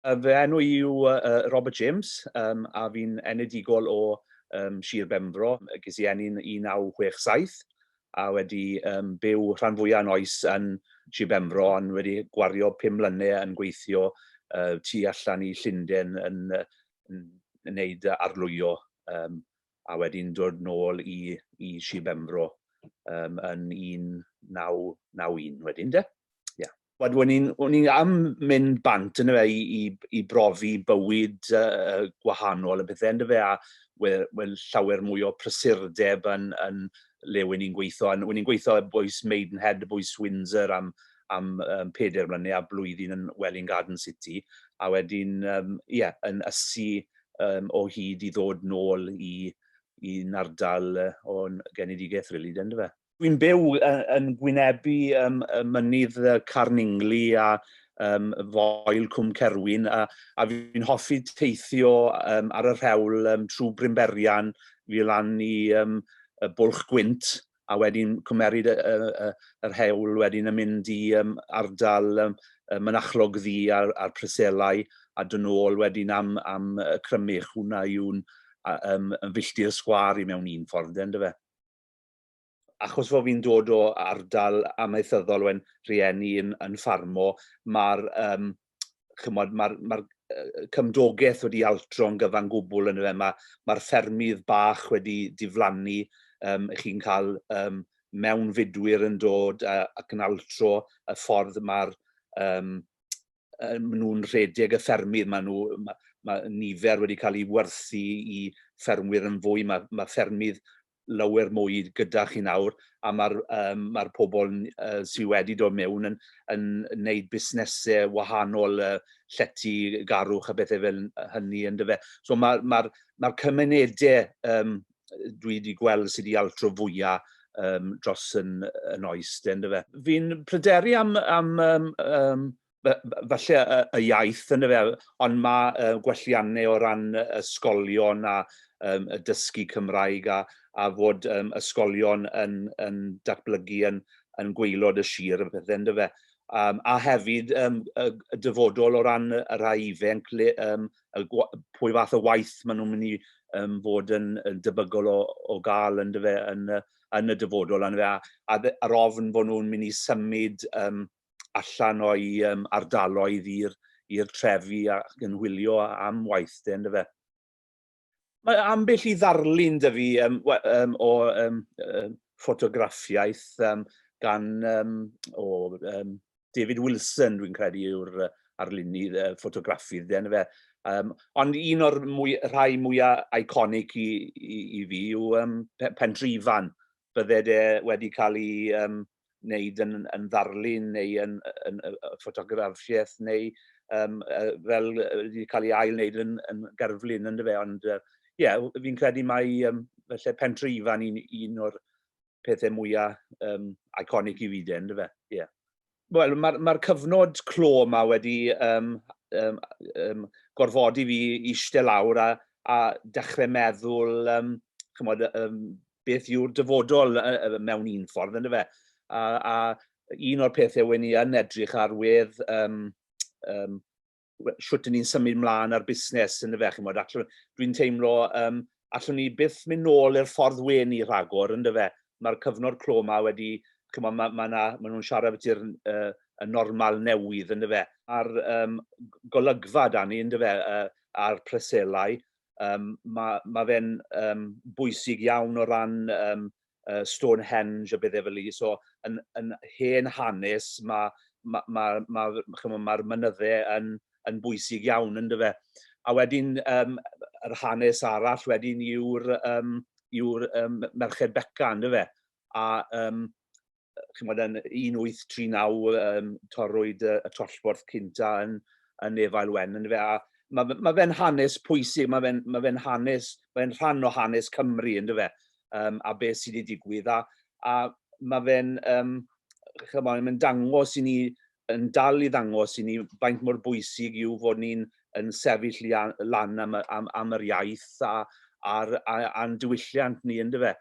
Fy enw i yw Robert James a fi'n enedigol o Sir Benfro. Ges i eni'n 1967 a wedi byw rhan fwyaf yn oes yn Sir Benfro, ond wedi gwario 5 mlynedd yn gweithio tu allan i Llundain yn wneud arlwyo a wedyn dod nôl i Sir Benfro yn 1991 wedyn, de. Yeah. Wel, o'n i'n am mynd bant yn fe i brofi bywyd gwahanol y pethau yn fe, a wel, llawer mwy o prysurdeb yn le o'n i'n gweithio. O'n i'n gweithio bwys Maidenhead, bwys Windsor am 4 mlynedd a blwyddyn yn Welwyn Garden City. A wedyn, yeah, yn ysu o hyd i ddod nôl i'n ardal o'n genedigaeth, really, dyn fe. Dwi'n byw yn gwynebu y mynydd Carningli a Foel Cwm Cerwyn a fi'n hoffi teithio ar y rhewl trwy Brynberian fi lan i y Bwlch Gwynt a wedyn cymeryd yr hewl wedyn yn mynd i ardal Mynachlog Ddu a'r Preselau a dod nôl wedyn am y Crymych. Hwna yw'n yn filltir sgwâr i mewn un ffordd, yndyfe? Achos fod fi'n dod o ardal amaethyddol wen rhieni yn ffarmo, mae'r chymod, ma cymdogaeth wedi altro'n gyfan gwbl yn fe. Mae ffermydd bach wedi diflannu, chi'n cael mewnfudwyr yn dod ac yn altro y ffordd mae'r nhw'n rhedeg y ffermydd. Mae nifer wedi cael ei werthu i ffermwyr yn fwy. Mae ffermydd lawer mwy gyda chi nawr, a mae'r ma pobl sydd wedi dod mewn yn wneud busnesau wahanol, lletygarwch a bethau fel hynny yn dyfe. So mae'r ma cymunedau dwi wedi gweld sydd wedi altro fwyaf dros yn oes, yn dyfe. Fi'n pryderu am falle y iaith yn fe, ond mae gwelliannau o ran ysgolion a y dysgu Cymraeg a fod ysgolion yn datblygu yn gwaelod y sir y pethau yn fe. A hefyd y dyfodol o ran y rhai ifanc, le, y, pwy fath o waith maen nhw'n mynd i fod yn debygol o gael yn, dyfe, yn y dyfodol. Yn fe, a'r ofn fod nhw'n mynd i symud allan o'i ardaloedd i'r trefi ac yn chwilio am waith de, yndyfe. Mae ambell i ddarlun 'da fi o ffotograffiaeth gan o, David Wilson, dwi'n credu, yw'r arlunydd, ffotograffydd, de, yndyfe. Ond un o'r rhai mwyaf iconic i fi yw Pentre Ifan. Bydde de wedi cael ei wneud yn ddarlun neu yn ffotograffiaeth neu fel wedi cael ei ail wneud yn gerflun yn fe. Ond ie, yeah, fi'n credu mai felly Pentre Ifan un o'r pethau mwyaf iconic i fi de, yndyfe. Yeah. Wel, mae'r ma cyfnod clo yma wedi gorfodi fi eistedd lawr a dechrau meddwl chymod, beth yw'r dyfodol mewn un ffordd, yndyfe. A un o'r pethau wen i yn edrych ar wedd shwt ni'n symud mlaen ar busnes yn y fe, chymod, dwi'n teimlo allwn ni byth mynd nôl i'r ffordd wen i rhagor, yn dyfe. Mae'r cyfnod clo yma wedi, chymod, ma nhw'n siarad beth yw'r y normal newydd, yn dyfe. A'r golygfa 'da ni, yn dyfe, a'r Preselau, ma fe'n bwysig iawn o ran Stonehenge a bethau fel 'ny. So, yn hen hanes, mae ma, ma, ma, ma, ma mynyddau yn bwysig iawn, yn dyfe. A wedyn, yr hanes arall wedyn yw'r yw Merched Beca, yn dyfe. A chymod, yn 1839 torrwyd y tollborth cynta yn Efail Wen, yn dyfe. A ma fe'n hanes pwysig, mae fe'n ma fe hanes, mae'n rhan o hanes Cymru, yn dyfe, a beth sydd wedi digwydd. A mae fe'n chymod, mae'n dangos i ni, yn dal i ddangos i ni faint mor bwysig yw fod ni'n yn sefyll lan am yr iaith a'n diwylliant ni, yndyfe.